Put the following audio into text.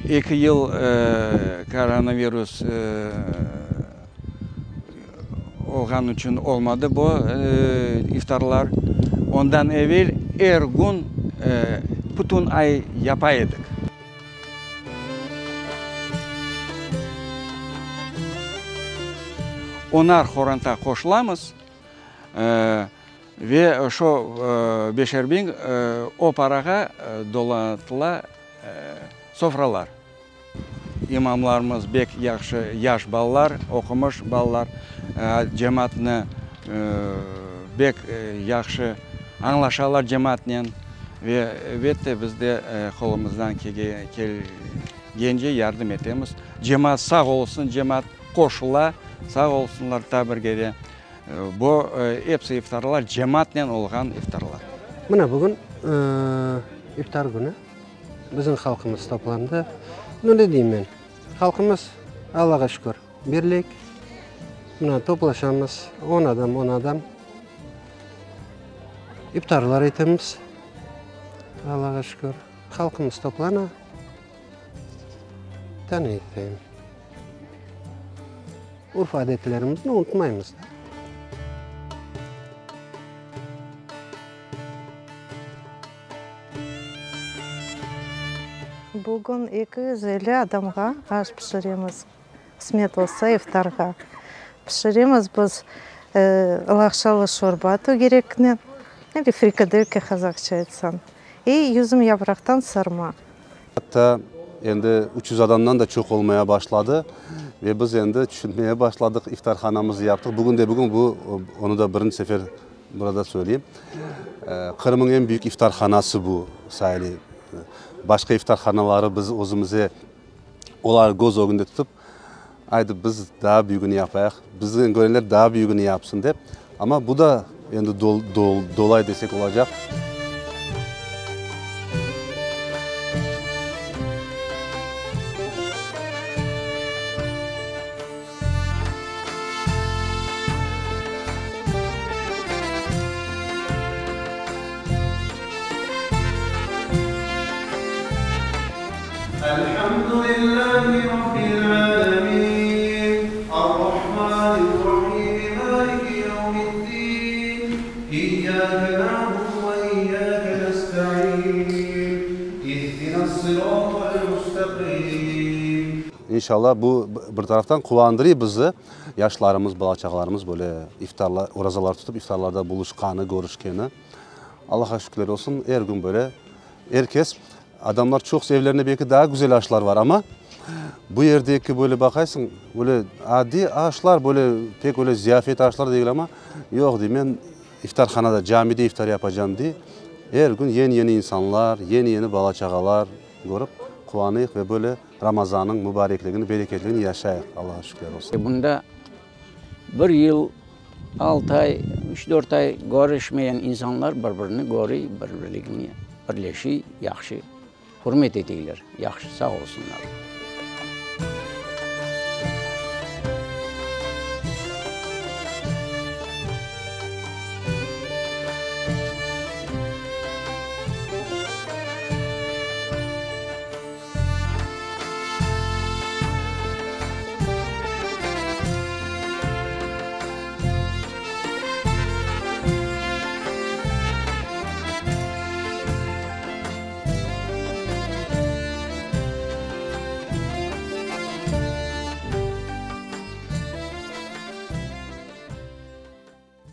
Eki yıl koronavirus olğan içün olmadı bu iftarlar. Ondan evel er kün bütün ay yapa edik. Onar qoranta qoşulamız ve şo beşer biñ o parağa dolatıla sofralar. İmamlarımız bek yahşı, yaş balalar, oqumış balalar, cemaatnı bek yahşı añlaşalar cemaatnen ve elbette biz de qolumızdan kelgence yardım etemiz. Cemaat sağ olsun, cemaat qoşula, sağ olsunlar taa bir kere. Bu episi iftarlar cemaatnen olğan iftarlar. Mına bugün iftar künü. Bizim halqımız toplandı. Nu, ne deyim men? Halqımız, Allağa şükür, birlik. Mına toplaşamız, on adam, on adam. İftarlar etemiz, Allağa şükür. Halqımız toplana. Daa ne aytayım? Urf-adetlerimizni unutmaymız da. Bugün 250 adamğa aş pişiremiz, qısmet olsa iftarğa. Pişiremiz biz laqşalı şorba tögereknen, ili frikadelka qazaqça aytsañ, i yüzüm yapraqtan sarma. Atta endi 300 adamdan da çoq olmaya başladı ve biz endi tüşünmeye başladıq, iftarhanamıznı yaptıq. Bugün de bugün bu, onı da birinci sefer Burada söyleyim, Qırımıñ eñ büyük iftarhanası bu sayılı. Başqa iftarhanaları biz özümize olar köz ögünde tutıp, aydı biz daa büyügini yapayıq, bizden körenler daa büyügini yapsın dep. Amma bu da endi dolay desek olacaq. İnşallah, bu bir taraftan quvandırıy bizi, yaşlarımız, bala-çağalarımız böyle iftarlar, orazalar tutıp iftarlarda buluşqanı, körüşkeni. Allahqa şükürler olsun, er kün böyle er kes, adamlar çoqusı evlerinde belki daa güzel aşlar var, amma bu yerdeki böyle baqaysıñ, böyle adiy aşlar, böyle pek öyle ziyafet aşlar degil, amma yoq, dey, men iftarhanada, camide iftar yapacam, dey. Er kün yeni-yeni insanlar, yeni-yeni bala-çağalar körip quvanıyıq ve böyle Ramazannıñ mübarekligini, bereketligini yaşayıq, Allağa şükürler olsun. Bunda bir yıl, altı ay, üç-dört ay körüşmeyen insanlar bir-birini körüy, bir-birligini birleşiy, yahşı hürmet eteyler, yahşı, sağ olsunlar.